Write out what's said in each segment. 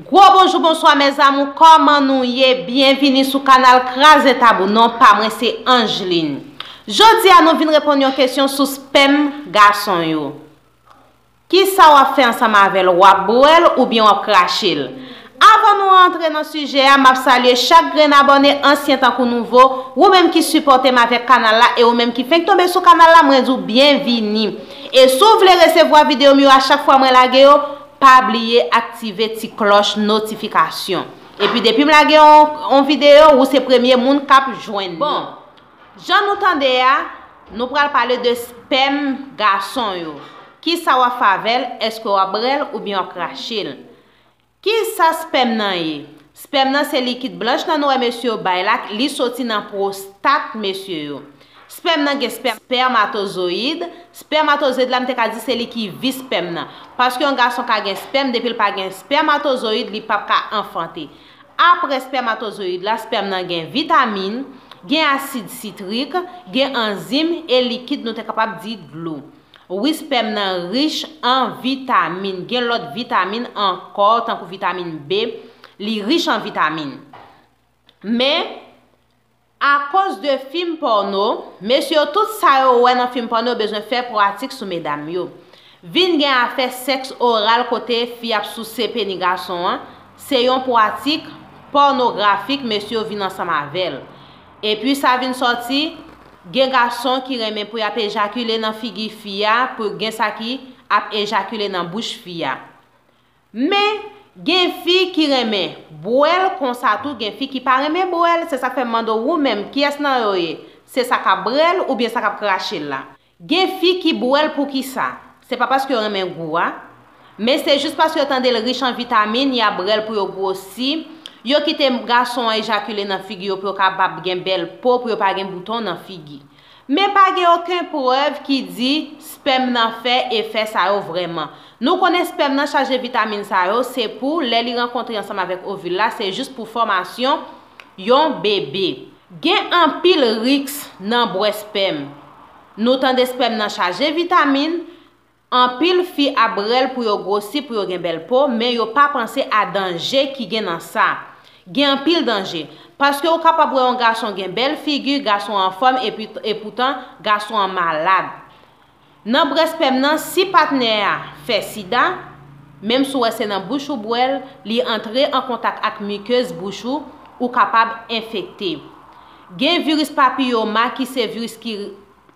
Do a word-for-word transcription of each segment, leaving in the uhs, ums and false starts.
Gwo bonjou, bonswa, mes amours, kòman nou ye? Byenvini sou kanal Kraze Tabou. Non pa mwen se Angeline. Jodi a nou vin reponn yon kesyon sou spèm gason yo. Kisa w ap fè ansanm avè l? W ap bwè l oubyen w ap krache l? Avan nou antre nan sijè a, m ap salye chak grenn abòne, ansyen tankou nouvo, ou menm ki sipòte m avèk kanal la e ou menm ki fenk tonbe sou kanal la, mwen di w byenvini. E si w vle resevwa videyo m yo a chak fwa mwen lage yo, pa bliye aktive ti klòch notifikasyon. Epi depi m lage yon, yon videyo, ou se premye moun k ap jwenn li. Bon, jan nou tande a, nou pral pale de spèm gason yo. Kisa w ap fè avè l? Èske w ap bwè l oubyen w ap krache l? Kisa spèm nan ye? Spèm nan se likid blanch nan nou wè mesye yo bay la, li soti nan pwostat mesye yo. Spèm nan gen spèm, spèmatozoyid. Spèmatozoyid la, m te ka di se li ki vi spèm nan. Paske yon gason ka gen spèm, depi l pa gen spèmatozoyid, li p ap ka anfante. Apre spèmatozoyid la, spèm nan gen vitamin, gen asid sitrik, gen anzim e likid, nou te kapab di dlo. Wi, spèm nan rich an vitamin. Gen lòt vitamin ankò, tankou vitamin B, li rich an vitamin. Men, akoz de fim pòno, mesye yo, tout sa yo wè nan fim pòno, yo bezwen fè pratik sou medam yo. Vin gen afè sèks oral kote fi ap souse peni gason an, se yon pratik pònografik mesye yo vin ansanm avè l. Epi sa vin sòti, gen gason ki renmen pou y ap ejakile nan figi fi a, pou gen sa ki ap ejakile nan bouch fi a. Men, gen fi ki renmen bwè l konsa tou, gen fi ki pa renmen bwè l, se sa k fè m mande w ou menm, kiyès nan yo ye? Se sa k ap bwè l oubyen sa k ap krache l la? Gen fi ki bwè l poukisa? Se pa paske yo renmen gou a, men se jis paske yo tande l rich an vitamin, y ap bwè l pou yo gwosi. Yo kite gason an ejakile nan figi yo pou yo kapab gen bèl po, pou yo pa gen bouton nan figi. Men pa gen okenn prèv ki di spèm nan fè efè sa yo vrèman. Nou konnen spèm nan chaje vitamin sa yo, se pou lè li rankontre ansanm avèk ovil la, se jis pou fòmasyon yon bebe. Gen anpil risk nan bwè spèm. Nou tande spèm nan chaje vitamin, anpil fi ap bwè l pou yo gwosi, pou yo gen bèl po, men yo pa panse a danje ki gen nan sa. Gen anpil danje. Paske ou kapab wè yon gason gen bèl figi, gason anfòm, epi, epoutan, gason an malad. Nan bwè spèm nan, si patnè a fè sida, menm si w wè se nan bouch ou bwè l, li antre an kontak ak mikez bouch ou, ou kapab enfekte. Gen viris papiyoma ki se viris ki,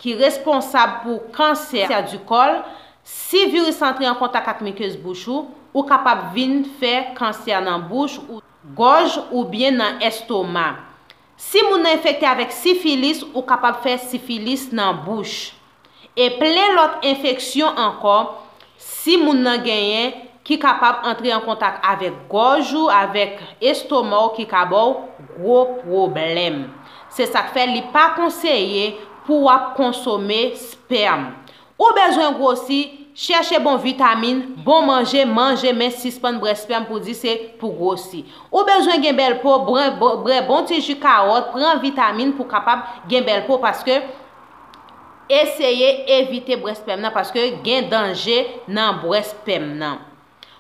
ki responsab pou kansè di kòl. Si viris antre an kontak ak mikez bouch ou, ou kapab vin fè kansè nan bouch ou, gòj oubyen nan estoma. Si moun nan enfekte avèk sifilis, ou kapab fè sifilis nan bouch. E plen lòt enfeksyon ankò, si moun nan genyen, ki kapab antre an kontak avèk gòj ou, avèk estoma w, ki ka ba w gwo pwoblèm. Se sa k fè li pa konseye pou w ap konsome spèm. Ou bezwen gwosi, chèche bon vitamin, bon manje, manje, men sispann bwè spèm pou di se pou gwosi. Ou bezwen gen bèl po, bwè, bwè bon ti ji kawòt, pran vitamin pou kapab gen bèl po, paske eseye evite bwè spèm nan, paske gen danje nan bwè spèm nan.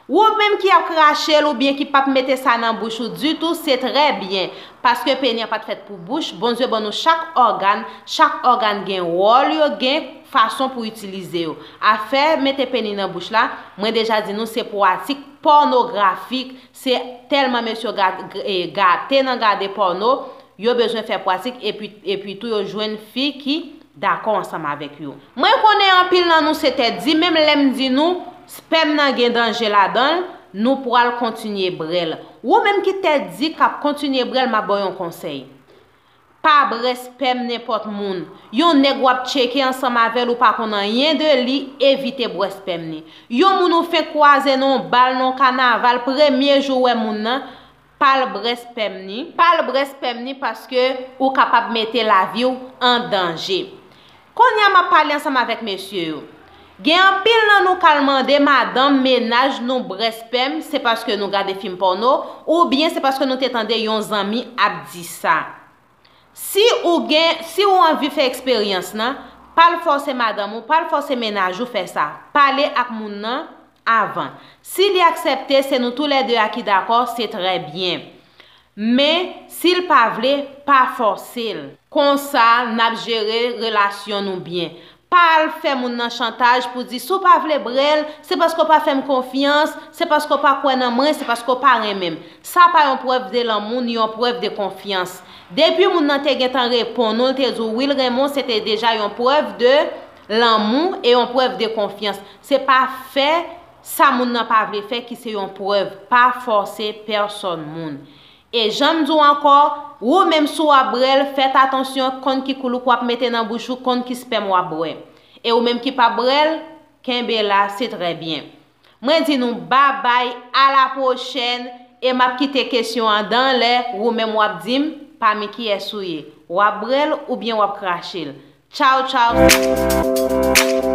Ou menm ki ap krache l oubyen ki p ap mete sa nan bouch ou ditou, se trè byen, paske peni an pa t fèt pou bouch. Bondye ban nou chak ògàn, chak ògàn gen wòl yo, gen fason pou itilize yo. Afè mete peni nan bouch la, mwen deja di nou se pwatik pònografik, se tèlman mesye yo ga-, e, gate nan gade pòno, yo bezwen fè pwatik epi, epi tou yo jwenn fi ki dakò ansanm avèk yo. Mwen konnen anpil nan nou se tèt di, menm lè m di nou spèm nan gen danje ladan l, nou pral kontinye bwè l. Ou menm ki tèt di k ap kontinye bwè l, m ap ba w yon konsèy. Pa bwè spèm nenpòt moun. Yon nèg w ap tcheke ansanm avè l, ou pa konn anyen de li, evite bwè spèm li. Yon moun ou fenk kwaze nan yon bal, nan yon kanaval, premye jou w wè moun nan, pa al bwè spèm ni, pa al bwè spèm ni paske ou kapab mete lavi w an danje. Kounye a m ap pale ansanm avèk mesye yo. Gen anpil nan nou k al mande madanm, mennaj nou bwè spèm, se paske nou gade fim pòno, oubyen se paske nou te tande yon zanmi ap di sa. Si ou gen, si ou anvi fè eksperyans lan, Pa l fòse madanm ou, pa l fòse mennaj ou fè sa. Pale ak moun nan avan. Si li aksepte, se nou toulède a ki dakò, se trè byen. Men, si l pa vle, pa fòse l. Konsa, n ap jere relasyon nou byen. Pa al fè moun nan chantaj pou di, "Si w pa vle brèl, se paske w pa fè m konfyans, se paske w pa kwè nan mwen, se paske w pa renmen m." Sa pa yon prèv de lanmou, ni yon prèv de konfyans. Depi moun nan te gentan reponn ou, l te di w wi, l renmen w, se te deja yon prèv de lanmou e yon prèv de konfyans. Se pa fè sa moun nan pa vle fè ki se yon prèv. Pa fòse pèsòn moun. E jan m di w ankò, ou menm si w ap brèl, fèt atansyon, konn ki koulouk w ap mete nan bouch ou, konn ki spèm w ap bwè. E ou menm ki p ap brèl, kenbe la, se trè byen. Mwen di nou babay, a la pwochèn, e m ap kite kesyon an dan lè, ou menm w ap di m, pami kiyès ou ye. W ap brèl oubyen w ap krache l. Tchaw, tchaw.